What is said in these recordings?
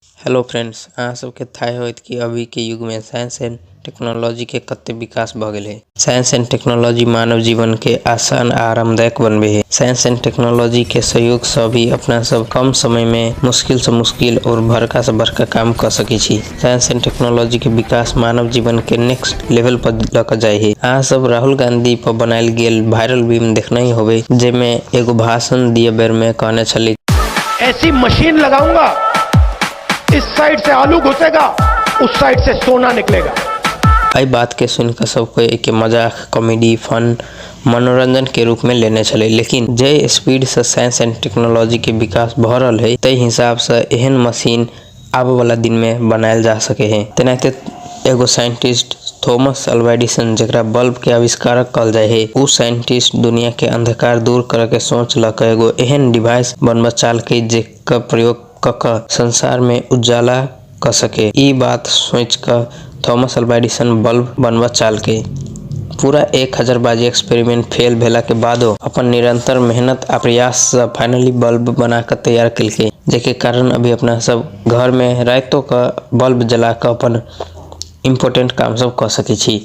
Hello friends, अहाँ सबके थाह होयत कि अभी के युग में साइंस एंड टेक्नोलॉजी के कते विकास भ गेल है। साइंस एंड टेक्नोलॉजी मानव जीवन के आसान आ आरामदायक बनबे है। साइंस एंड टेक्नोलॉजी के सहयोग से भी अपना सब कम समय में मुश्किल से मुश्किल और बड़का से बड़का काम कर सके छी। साइंस एंड टेक्नोलॉजी के विकास मानव जीवन के नेक्स्ट लेवल पर ल के जाय है। अहाँ सब राहुल गांधी पर बनायल गेल वायरल मीम देखने ही होबे, जेमे एगो भाषण दिए बेर में कहने छली, ऐसी मशीन लगाऊंगा इस साइड से आलू घुसेगा उस साइड से सोना निकलेगा। एहि बात के सुन के सब कोई के मजाक, कॉमेडी, फन, मनोरंजन के रूप में लेने छले, लेकिन जे speed Se science and technology के विकास भ रहल है ताहि हिसाब से एहन मशीन आबे वाला दिन में बनायल जा सके है। तेनाहिते एगो साइंटिस्ट थॉमस अल्वा एडिसन, जकरा बल्ब के आविष्कारक कहल जाय है, उ साइंटिस्ट दुनिया के अंधकार दूर करे के सोच ल के एगो एहन डिवाइस बनबे चाहलकै जेकर प्रयोग क के संसार में उजाला क सके। ई बात सोच के थॉमस अल्वा एडिसन बल्ब बनबे चाहलकै। पूरा 1000 बाजी एक्सपेरिमेंट फेल भेला के बादो अपन निरंतर मेहनत आ प्रयास से फाइनली बल्ब बना के तैयार केलकै, जेके कारण अभी अपना सब घर में रातो के बल्ब जला के अपन इम्पोर्टेंट काम सब क सके छी।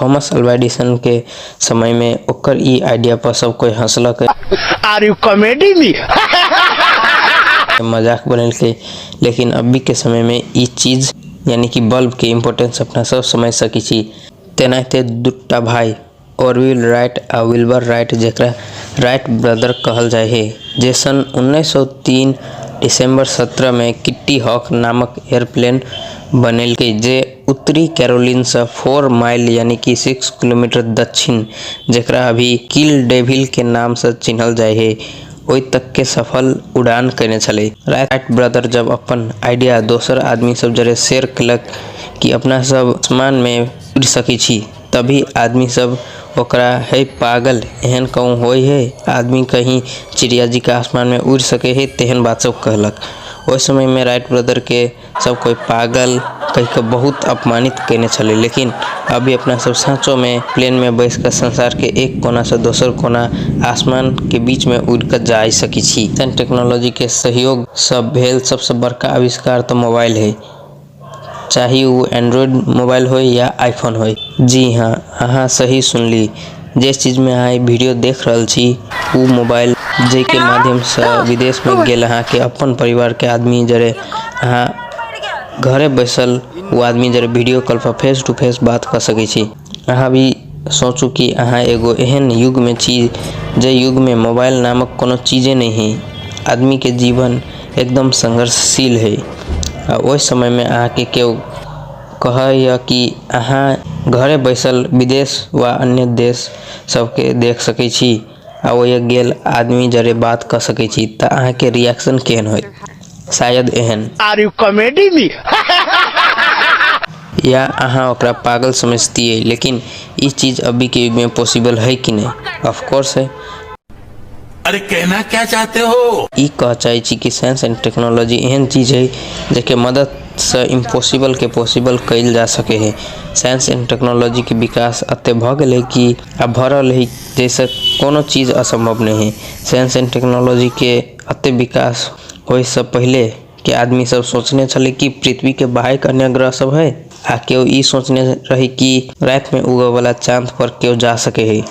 थॉमस अल्वा एडिसन के समय में ओकर ई आइडिया पर सब कोई हंसलक, Are you comedy me? मजाक बनेलकै, लेकिन अभी के समय में ई चीज यानी कि बल्ब के इम्पोर्टेंस अपना सब समझ सकै छी। तेनाहिते दूटा भाई ऑरविल राइट आ विल्बर राइट, जकरा राइट ब्रदर कहल जाय है, जे सन 1903 दिसंबर 17 में किट्टी हॉक नामक एयरप्लेन बनेलकै, जे उत्तरी कैरोलिना से 4 माइल यानी कि 6 किलोमीटर दक्षिण, जकरा अभी किल डेविल के नाम से चिन्हल जाय है, ओहि तक के सफल उड़ान केने छलै। राइट ब्रदर जब अपन आइडिया दोसर आदमी सब जरे शेयर केलक कि अपना सब आसमान में उड़ सकै छी, तभी आदमी सब ओकरा हे पागल, एहन कहूँ होय है, आदमी कहीं चिड़िया जी के आसमान में उड़ सके है, तेहन बात सब कहलक। ओहि समय में राइट ब्रदर के सब कोई पागल कह के बहुत अपमानित केने छलै, लेकिन अभी अपना सब साँचो में प्लेन में बैस के संसार के एक कोना से दोसर कोना आसमान के बीच में उड़ के जा सकै छी। साइंस टेक्नोलॉजी के सहयोग से भेल सबसे बड़का आविष्कार तो मोबाइल है, चाहे वो एंड्रॉयड मोबाइल हो या आईफोन हो। जी हाँ, अहाँ सही सुनली, जे चीज में अहाँ वीडियो देख रहल छी उ मोबाइल जे के माध्यम से विदेश में गेल अहाँ के अपन परिवार के आदमी जरे अहाँ घरे बैसल वो आदमी जरे वीडियो कॉल पर फेस टू फेस बात कर सकै छी। अहाँ भी सोचू कि अहाँ एगो एहन युग में छी जे युग में मोबाइल नामक कोनो चीजे नहीं है, आदमी के जीवन एकदम संघर्षशील है, आ ओहि समय में अहाँ के केओ कहैया कि अहाँ घरे बैसल विदेश वा अन्य देश सबके देख सकै छी आ ओहि गेल आदमी जरे बात कर सकै छी, त अहाँ के रिएक्शन केहन होयत? शायद एहन। Are you comedy me? या अहाँ ओकरा पागल समझतियै, लेकिन ई चीज अभी के युग में पॉसिबल है कि नहीं? ऑफ कोर्स है। अरे कहना क्या चाहते हो? ई कह चाहै छी कि साइंस एंड टेक्नोलॉजी एहन चीज है जेके मदद से इम्पॉसिबल के पॉसिबल कयल जा सके है। साइंस एंड टेक्नोलॉजी के विकास एते भ गेल है कि आब भ रहल है जैसे कोनो चीज असंभव नहीं है। साइंस एंड टेक्नोलॉजी के एते विकास होय से पहले के आदमी सब सोचने छले कि पृथ्वी के बाहर के अन्य ग्रह सब है, आ केओ ई सोचने रहे कि रात में उगय वाला चांद पर केओ जा सके है,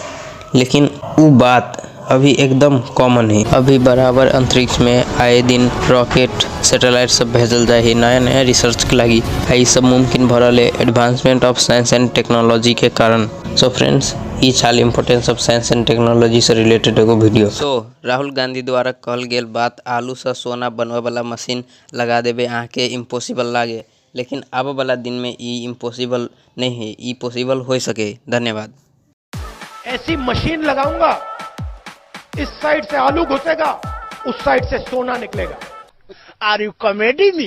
लेकिन उ बात अभी एकदम कॉमन है। अभी बराबर अंतरिक्ष में आए दिन रॉकेट सैटेलाइट सब भेजल जाय है नया नया रिसर्च के लागी, आ ई सब मुमकिन भ रहल है advancement of science and technology के कारण। सो फ्रेंड्स, ई छल importance of science and technology Se related एगो वीडियो। सो राहुल गांधी द्वारा कहल गेल बात आलू से सोना बनवे वाला मशीन लगा देबे अहाँ के इम्पॉसिबल लागे, लेकिन आबे वाला दिन में ई इम्पॉसिबल नहीं है, ई पॉसिबल हो सके। धन्यवाद। ऐसी मशीन लगाऊंगा इस साइड से आलू घुसेगा उस साइड से सोना निकलेगा। Are you comedy me?